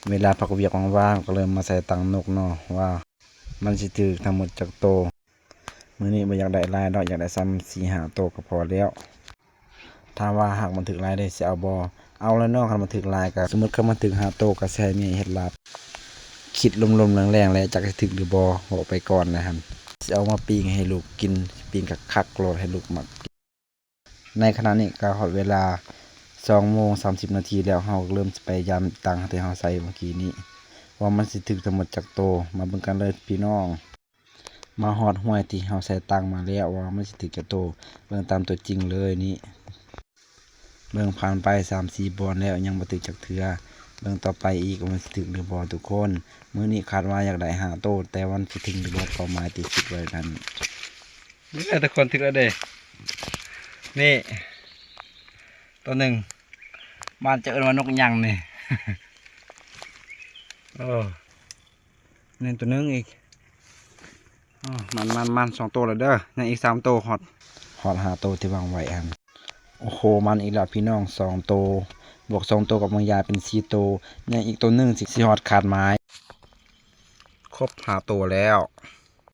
ເວລາພັກວຽກວ່າງໆ ກໍເລີ່ມມາໃສ່ຕັງນົກເນາະ ວ່າມັນຊິຖືກທັງໝົດຈັກໂຕ. ມື້ນີ້ບໍ່ຢາກໄດ້ຫຼາຍດອກ ຢາກໄດ້ສ່ຳສີ່ຫ້າໂຕກໍພໍແລ້ວ. ຖາມວ່າຫາກມັນຖືກຫຼາຍເດ້ ຊິເອົາບໍ່? ເອົາແຫຼະເນາະ ຄັນມັນຖືກຫຼາຍກໍ ສົມມຸດຄັນມັນຖືກຫ້າໂຕ ກໍຊິໃຫ້ເມຍເຮັດລາບ. ຄິດລົມໆແລງໆ ແລະ ຈັກຊິຖືກຫຼືບໍ່ ເວົ້າໄປກ່ອນແຫຼະຫັ້ນ. ຊິເອົາມາປີ້ງໃຫ້ລູກກິນ ປີ້ງຄັກໆໂລດ ໃຫ້ລູກມັກ. ໃນຂະນະນີ້ກໍຮອດເວລາສອງໂມງສາມສິບນາທີແລ້ວ ເຮົາກໍເລີ່ມຊິໄປຢາມຕັງທີ່ເຮົາໃສ່ເມື່ອກີ້ນີ້ ວ່າມັນຊິຖືກທັງໝົດຈັກໂຕ. ມາເບິ່ງກັນເລີຍພີ່ນ້ອງ. ມາຮອດຫ້ວຍທີ່ເຮົາໃສ່ຕັງມາແລ້ວ ວ່າມັນຊິຖືກຈັກໂຕ. ເບິ່ງຕາມຕົວຈິງເລີຍນີ້. ເບິ່ງຜ່ານໄປສາມສີ່ບ່ອນແລ້ວ ຍັງບໍ່ຖືກຈັກເທື່ອ. ເບິ່ງຕໍ່ໄປອີກວ່າມັນຊິຖືກຫຼືບໍ່ທຸກຄົນ. ມື້ນີ້ຄາດວ່າຢາກໄດ້ຫ້າໂຕ ແຕ່ວ່າມັນຊິເຖິງຫຼືບໍ່ເປົ້າໝາຍທີ່ຄິດໄວ້ນັ້ນ. ນີ້ແຫຼະທຸກຄົນ ຖືກແລ້ວເດ້. ນີ້ ໂຕໜຶ່ງ ບ້ານເຈົ້າເອີ້ນວ່ານົກຫຍັງນີ້? ເອີ ນີ້ໂຕໜຶ່ງອີກ. ອ້າວ ມັນໆໆ ສອງໂຕແລ້ວເດີ ຍັງອີກສາມໂຕຮອດ ຮອດຫ້າໂຕທີ່ວາງໄວ້ຫັ້ນ. ໂອ້ໂຫ ມັນອີກແລ້ວພີ່ນ້ອງ ສອງໂຕ ບວກສອງໂຕກັບບາງຢາເປັນສີ່ໂຕ ຍັງອີກໂຕໜຶ່ງຊິ ຊິຮອດຄາດໝາຍ. ຄົບຫ້າໂຕແລ້ວ.